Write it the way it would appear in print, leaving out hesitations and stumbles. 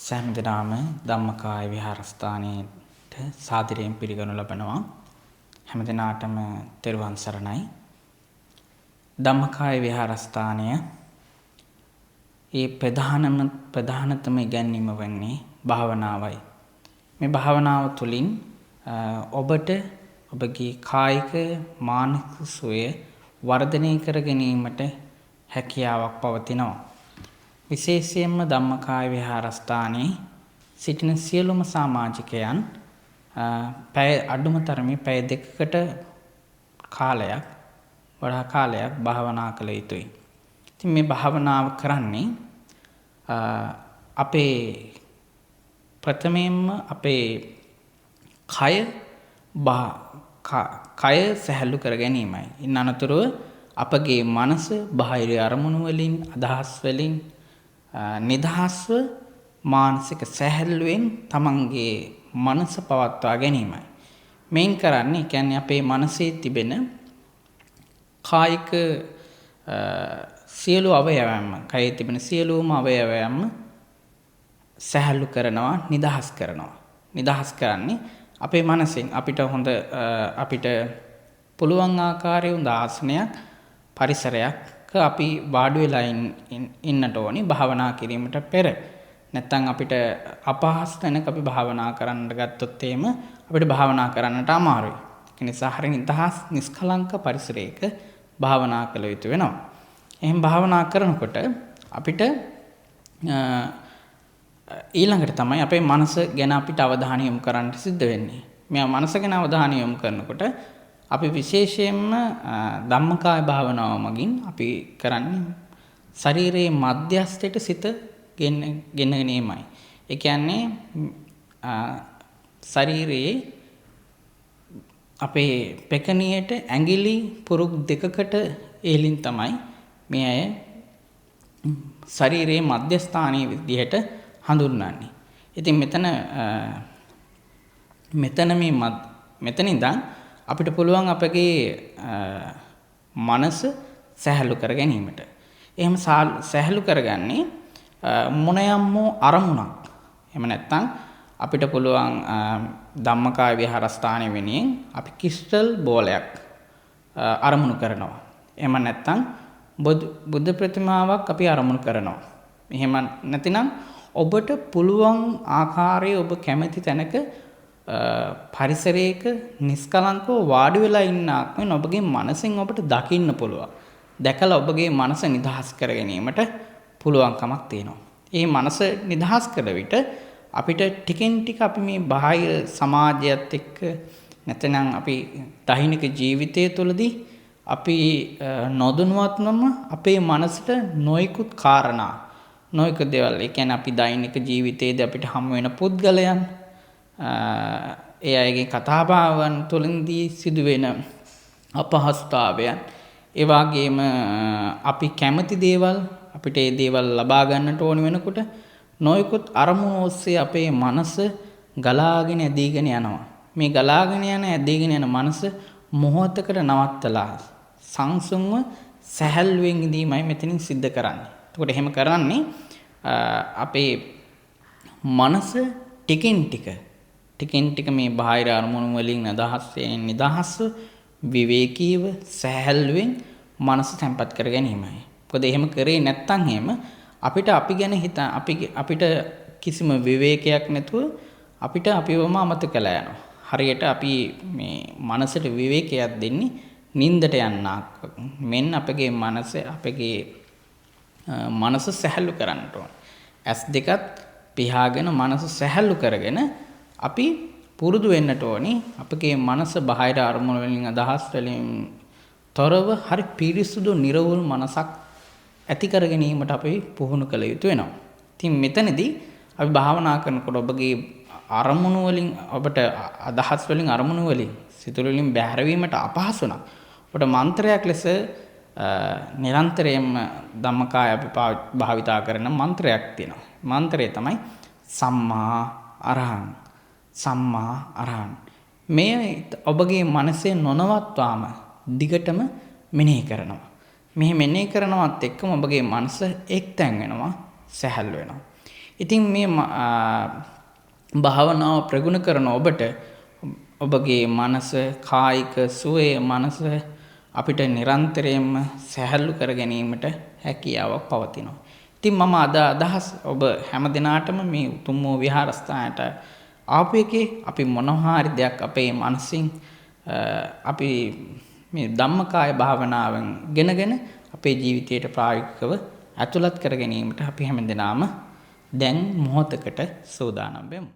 සෑම දිනම ධම්මකාය විහාරස්ථානයේට සාදරයෙන් පිළිගනු ලබනවා. හැම දිනාටම තෙරුවන් සරණයි. ධම්මකාය විහාරස්ථානය ඒ ප්‍රධානතම ඉගැන්වීම වන්නේ භාවනාවයි. මේ භාවනාව තුළින් ඔබට ඔබගේ කායික මානසික සුවය වර්ධනය කර ගැනීමට හැකියාවක් පවතිනවා. විශේෂයෙන්ම ධම්මකාය විහාරස්ථානයේ සිටින සියලුම සමාජිකයන් පැය අඩුම තරමේ පැය දෙකකට කාලයක් වඩා කාලයක් භාවනා කළ යුතුයි. ඉතින් මේ භාවනාව කරන්නේ අපේ ප්‍රථමයෙන්ම අපේ කය සැහැල්ලු කර ගැනීමයි. ඉන් අනතුරුව අපගේ මනස බාහිර අරමුණු වලින් අදහස් වලින් නිදහස්ව මානසික සැහැල්ලුවෙන් තමන්ගේ මනස පවත්වා ගැනීමයි. මේන් කරන්නේ කියන්නේ අපේ මනසේ තිබෙන කායික සියලු අවයවයන්ම, කයේ තිබෙන සියලුම අවයවයන්ම සැහැල්ලු කරනවා, නිදහස් කරනවා. නිදහස් කරන්නේ අපේ මනසෙන්. අපිට හොඳ අපිට පුළුවන් ආකාරයේ හොඳ ආසනයක් පරිසරයක් අපි වාඩි වෙලා ඉන්නට ඕනි භාවනා කිරීමට පෙර. නැත්තම් අපිට අපහසු තැනක අපි භාවනා කරන්න ගත්තොත් එහෙම අපිට භාවනා කරන්නට අමාරුයි. ඒ නිසා හරි නිදහස් නිස්කලංක පරිසරයක භාවනා කළ යුතු වෙනවා. එහෙම භාවනා කරනකොට අපිට ඊළඟට තමයි අපේ මනස ගැන අපිට අවධානය යොමු කරන්න සිද්ධ වෙන්නේ. මේ මනස ගැන අවධානය යොමු කරනකොට අපි විශේෂයෙන්ම ධම්මකාය භාවනාව මගින් අපි කරන්නේ ශරීරයේ මධ්‍යස්ථයට සිත ගෙන ගැනීමයි. ඒ කියන්නේ ශරීරයේ අපේ පෙකණියට ඇඟිලි පුරුක් දෙකකට ඉහළින් තමයි මේ අය ශරීරයේ මධ්‍යස්ථානයේ විදිහට හඳුන්වන්නේ. ඉතින් මෙතන මේ මෙතන ඉඳන් අපිට පුළුවන් අපගේ මනස සැහැල්ලු කර ගැනීමට. එහෙම සැහැල්ලු කරගන්නේ මොනයම් හෝ අරමුණක්. එහෙම නැත්නම් අපිට පුළුවන් ධම්මකාය විහාරස්ථානය වෙනුවෙන් අපි ක්‍රිස්ටල් බෝලයක් අරමුණු කරනවා. එහෙම නැත්නම් බුද්ධ ප්‍රතිමාවක් අපි අරමුණු කරනවා. එහෙම නැතිනම් ඔබට පුළුවන් ආකාරයේ ඔබ කැමති තැනක පරිසරයක නිස්කලංකව වාඩි වෙලා ඉන්න ආත්මෙන් ඔබගේ මනසෙන් ඔබට දකින්න පුළුවන්. දැකලා ඔබගේ මනස නිදහස් කර ගැනීමට පුළුවන්කමක් තියෙනවා. මේ මනස නිදහස් කර විට අපිට ටිකෙන් ටික අපි මේ බාහිර සමාජයත් එක්ක නැත්නම් අපි දෛනික ජීවිතය තුළදී අපි නොදැනුවත්වම අපේ මනසට නොයෙකුත් කාරණා නොයෙකුත් දේවල්, ඒ කියන්නේ අපි දෛනික ජීවිතයේදී අපිට හමු වෙන පුද්ගලයන්, ඒ අයගේ කතාබාවන් තුළින්දී සිදුවෙන අපහසුතාවයන්, ඒ වගේම අපි කැමති දේවල් අපිට ඒ දේවල් ලබා ගන්නට ඕන වෙනකොට නොයෙකුත් අරමුණු ඔස්සේ අපේ මනස ගලාගෙන ඇදීගෙන යනවා. මේ ගලාගෙන යන ඇදීගෙන යන මනස මොහොතකට නවත්තලා සංසුන්ව සැහැල්ලුවෙන් ඉඳීමයි මෙතනින් සිද්ධ කරන්නේ. එතකොට එහෙම කරන්නේ අපේ මනස ටිකෙන් ටික මේ බාහිර අරමුණු වලින් නිදහස්ව විවේකීව සැහැල්ලුවෙන් මනස තැන්පත් කර ගැනීමයි. මොකද එහෙම කරේ නැත්නම් එහෙම අපිට අපි ගැන අපිට කිසිම විවේකයක් නැතුව අපිට අපිවම අමතක කළා යනවා. හරියට අපි මේ මනසට විවේකයක් දෙන්නේ නින්දට යන්නක් මෙන් අපගේ මනස සැහැල්ලු කරන්නට ඕන. ඇස් දෙකත් පියාගෙන මනස සැහැල්ලු කරගෙන අපි පුරුදු වෙන්නට ඕනි. අපගේ මනස බාහිර අරමුණු වලින් අදහස් වලින් තොරව හරි පිරිසුදු නිර්වුල් මනසක් ඇති කර ගැනීමට අපි පුහුණු කළ යුතු වෙනවා. ඉතින් මෙතනදී අපි භාවනා කරනකොට ඔබගේ අරමුණු වලින් ඔබට අදහස් වලින් අරමුණු වලින් සිතුවිලි වලින් බැහැර වීමට අපහසු නම් ඔබට මන්ත්‍රයක් ලෙස නිරන්තරයෙන්ම ධම්මකාය අපි භාවිතා කරන මන්ත්‍රයක් තියෙනවා. මන්ත්‍රය තමයි සම්මා අරහං. සම්මා අරහං. මේ ඔබගේ මනසේ නොනවත්වාම දිගටම මෙනෙහි කරනවා. මෙහි මෙනෙහි කරනවත් එක්කම ඔබගේ මනස එක්තැන් වෙනවා, සැහැල්ලු වෙනවා. ඉතින් මේ භාවනාව ප්‍රගුණ කරන ඔබට ඔබගේ මනස කායික සුවය මනස අපිට නිරන්තරයෙන්ම සැහැල්ලු කර ගැනීමට හැකියාවක් පවතිනවා. ඉතින් මම අද අදහස් ඔබ හැම දිනාටම මේ උතුම් වූ විහාරස්ථානයට ආපු එකේ අපි මොනවා හරි දෙයක් අපේ මනසින් අපි මේ ධම්මකාය භාවනාවෙන් ගෙනගෙන අපේ ජීවිතයට ප්‍රායෝගිකව ඇතුළත් කර ගැනීමට අපි හැම දිනාම දැන් මොහොතකට සූදානම් වෙමු.